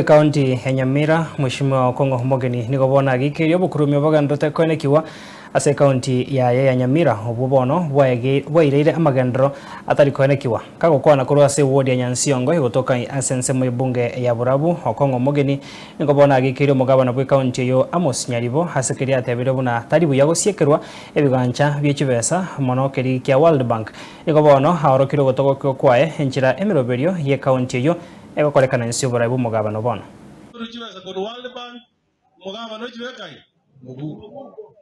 Bw'Ekaunti ya Nyamira, Mweshimiwa Okong'o Omogeni nigo bono ageikeirie obokurumi bogendererete koenekigwa ase ekaunti yaye ya Nyamira obwo bono bwaireire amagenderero atari koenekigwa. Kagokwana korwa ase eward ya Nyansiongo egotoka ase ensemo y'ebunge ya Borabu, Okong'o Omogeni nigo bono ageikeirie omogabana bw'ekaunti eyio Amos Nyaribo ase keria atebire buna tari buya gosiekerwa ebigancha bie chibesa mono keria kia World Bank. Nigo bono aorokire ogotogokigwa kwaye enchera emeroberio y'ekaunti eyio egokorekana inse y'oborai bw'omogabana bono. Korwa chibesa korwa World Bank, omogabana ochibeka aye mobuko.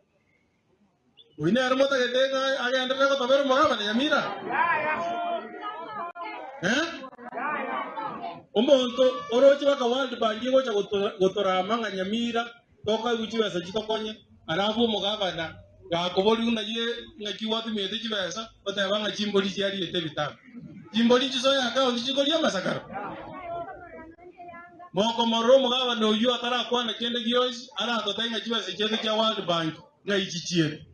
Oyio nere motagete ng'a agenderere gotobera omogabana Nyamira? Eh? Omonto oroche baka World Bank egocha gotorama ng'a Nyamira tokoegwa chibesa chitokonye, arabe omogabana gakoboria ng'a ye ng'aki gwatumiete chibesa, oteba ng'a chimbori chiariete ebitabu. Chimbori nchisoe account chikoria amasakara? Mokomorora omogabana oyio atarakwana kende gionsi, aratotebi ng'a chibesa chiaito chia World Bank ng'ai chichiete.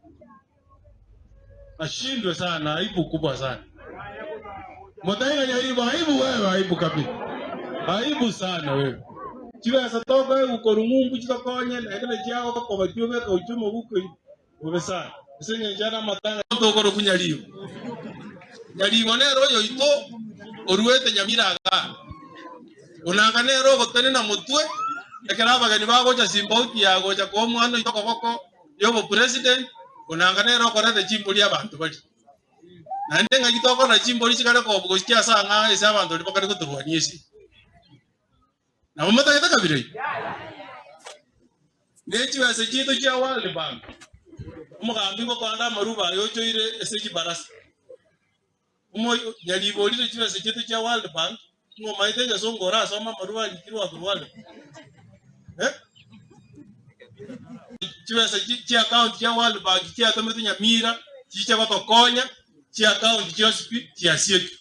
Ashindwe sana, aibu kubwa sana. Motabe ng'a Nyaribo, aibu wewe, aibu kabisa. Aibu sana wewe. Chibesa tokoegwa korwa ng'umbu chitokonye, naende nachiagokoba chiobeka gochia omobuko ime. Bobe sana. Ase engencho ere amatanga tokorokwa Nyaribo. Nyaribo nere oyoito oruete Nyamira igaa. Onanga nere ogotenena motwe ekero abageni bagocha Simbauti ya gocha koa omwana oito okoboko y'obopresident, onanga nere okoreta chimbori abanto baria. Naende ng'aki tokorora chimbori chikare kobu gochia ase ang'aa ase abanto baria bakare gotorwania ase. Nabo motagete kabira eyio? Ne chibesa chiaito chia World Bank, omogambi ngokoanda amaruba aye ochoire ase chibarasa. Omo nyaribo orire chibesa chiaito chia World Bank, ng'a omaete egesongo orasome amaruba arikirwe akorwa World Bank. Eh? Chibesa chi chiaccount chia World Bank chiatometwe Nyamira, chiche gotokonya, chiaccount chionsi pi chiasiekire.